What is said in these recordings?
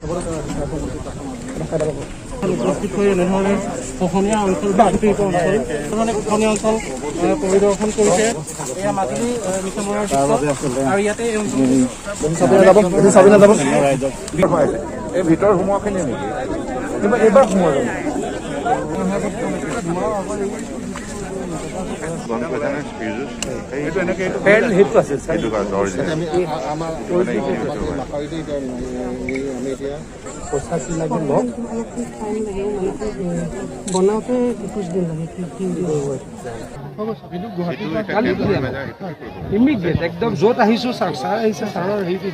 উপস্থিত হৈ এনেধৰণে খহনীয়া অঞ্চল, বানপীড়িত অঞ্চল, এনেধৰণে খহনীয়া অঞ্চল পৰিদৰ্শন কৰিছে। এয়া মাজুলী মিছামৰাৰ দৃশ্য আৰু ইয়াতে এই অঞ্চলটোত এই ভিতৰ সোমোৱাখিনি নেকি? এইবাৰ সোমোৱা জানো? সেইটো এনেকে সেইটো আছে। আমাৰ মাথাউৰিতে এতিয়া আমি এতিয়া পইচা কি লাগে লওক। টাইম লাগিব, মানে বনাওঁতে 21 দিন লাগে। কি কি কৰিব? ইমিডিয়েট একদম য'ত আহিছোঁ, ছাৰ, ছাৰ আহিছে, ছাৰৰ হেৰি।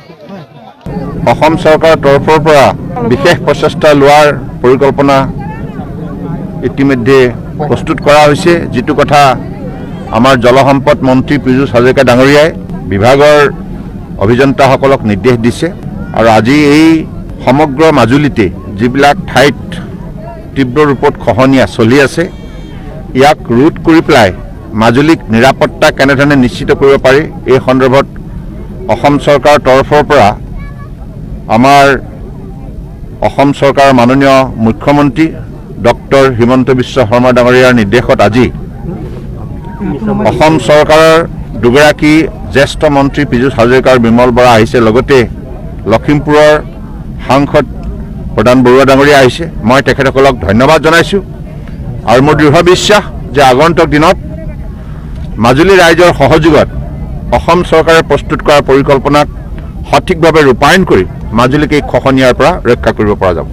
অসম চৰকাৰৰ তৰফৰ পৰা বিশেষ প্ৰচেষ্টা লোৱাৰ পৰিকল্পনা ইতিমধ্যে প্ৰস্তুত কৰা হৈছে, যিটো কথা আমাৰ জলসম্পদ মন্ত্ৰী পীযুষ হাজৰিকা ডাঙৰীয়াই বিভাগৰ অভিযন্তাসকলক নিৰ্দেশ দিছে। আৰু আজি এই সমগ্ৰ মাজুলীতে যিবিলাক ঠাইত তীব্ৰ ৰূপত খহনীয়া চলি আছে, ইয়াক ৰোধ কৰি পেলাই মাজুলীক নিৰাপত্তা কেনেধৰণে নিশ্চিত কৰিব পাৰি, এই সন্দৰ্ভত অসম চৰকাৰৰ তৰফৰ পৰা আমাৰ অসম চৰকাৰৰ মাননীয় মুখ্যমন্ত্ৰী ডক্টৰ হিমন্ত বিশ্ব শৰ্মা ডাঙৰীয়াৰ নিৰ্দেশত আজি অসম চৰকাৰৰ দুগৰাকী জ্যেষ্ঠ মন্ত্ৰী পীযুষ হাজৰিকা আৰু বিমল বৰা আহিছে, লগতে লখিমপুৰৰ সাংসদ প্ৰদান বৰুৱা ডাঙৰীয়া আহিছে। মই তেখেতসকলক ধন্যবাদ জনাইছোঁ আৰু মোৰ দৃঢ় বিশ্বাস যে আগন্তুক দিনত মাজুলী ৰাইজৰ সহযোগত অসম চৰকাৰে প্ৰস্তুত কৰা পৰিকল্পনাক সঠিকভাৱে ৰূপায়ণ কৰি মাজুলীক এই খহনীয়াৰ পৰা ৰক্ষা কৰিব পৰা যাব।